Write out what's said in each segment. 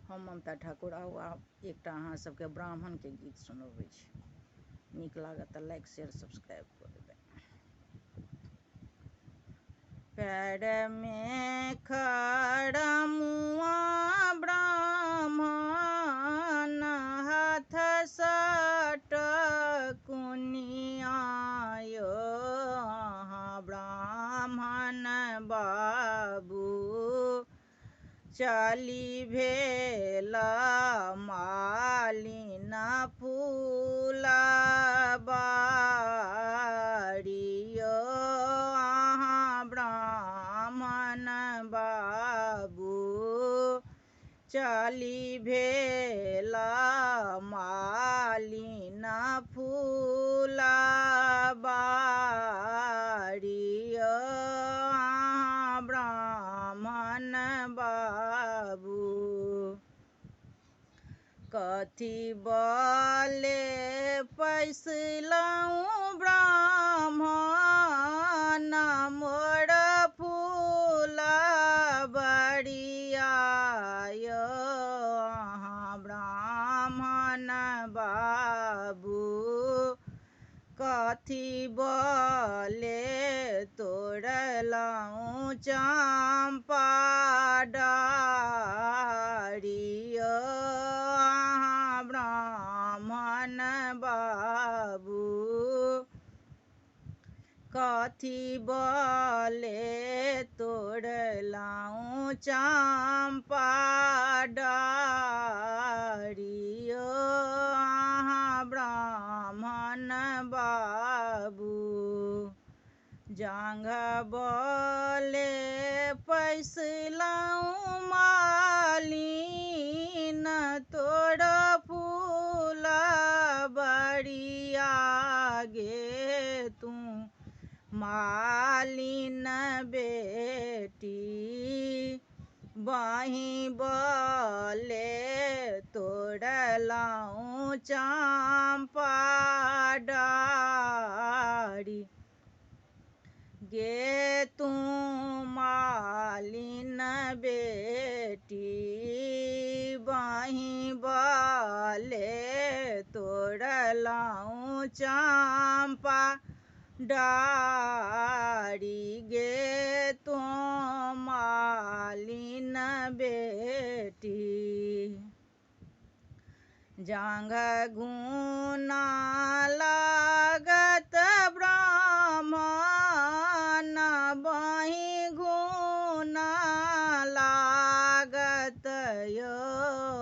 हम ममता ठाकुर आउ आब एकटा अहाँ सबके ब्राह्मणके गीत सुनबै छी। नीक लागत तऽ लाइक शेयर सब्सक्राइब कऽ देबै। पैरमे खरमुआ ब्राह्मण हाथ सट कुनिया यौ अहाँ ब्राह्मण बाबू चली भेल मालिन फूल बारी यौ अहाँ ब्राह्मण बाबू चली भेल मालिन फूल बारी यौ अहाँ ब्राह्मण बाबू। कथी बले पैसलहुँ ब्राह्मण मोर फूल बरिया यौ अहाँ ब्राह्मण बाबू। कथी बले तोड़लहुँ चम्पा डारी यौ अहाँ ब्राह्मण बाबू। कथी बले तोड़लहुँ चम्पा डारी यौ अहाँ ब्राह्मण बाबू। जाँघ बले पैसलहुँ मालिन तोर फूल बरिया गे तू मालिन बेटी। बाँहि बले तोड़लहुँ चम्पा डारी गे तू मालिन बेटी। बाँहि बले तोड़लहुँ चम्पा डारी गे तू मालिन बेटी। जाँघ घूना लागत ब्राह्मण बाँहि घूना लागत यौ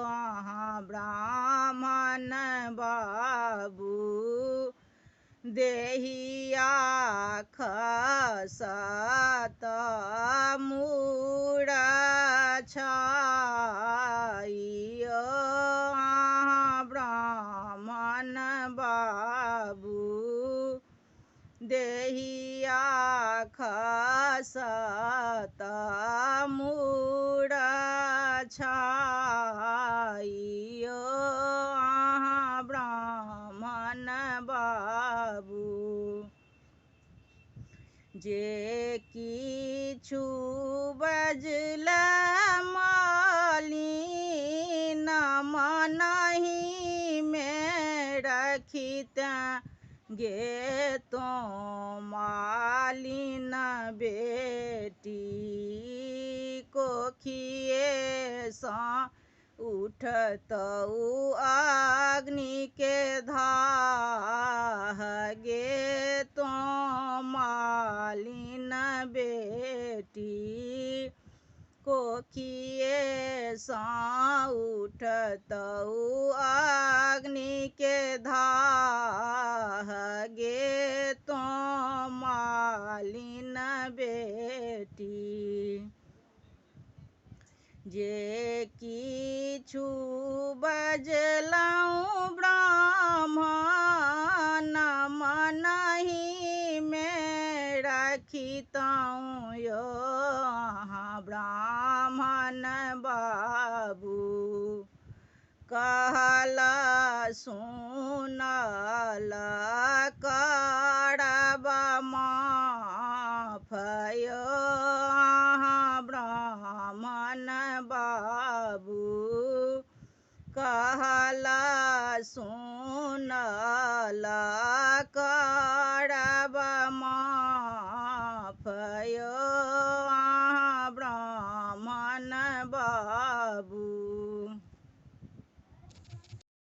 अहाँ ब्राह्मण बाबू। देहिया खसत मूरछाइ यौ अहाँ ब्राह्मण बाबू। देहिया खसत मूरछाइ यौ अहाँ ब्राह्मण बाबू। जे किछु बजल मालिन मनहिमे रखिते गे तो मालिन बेटी। कोखिएसँ उठतौ अग्निके धाह गे तो मालिन बेटी। कोखिएसँ उठतौ अग्निके धाह गे तो मालिन बेटी। जे किछु बजलहुँ ब्राह्मण मनहिमे रखितहुँ यौ अहाँ ब्राह्मण बाबू। कहल सुनल करब माफ यौ अहाँ ब्राह्मण बाबू। सुनल करब माफ यौ, अहाँ ब्राह्मण।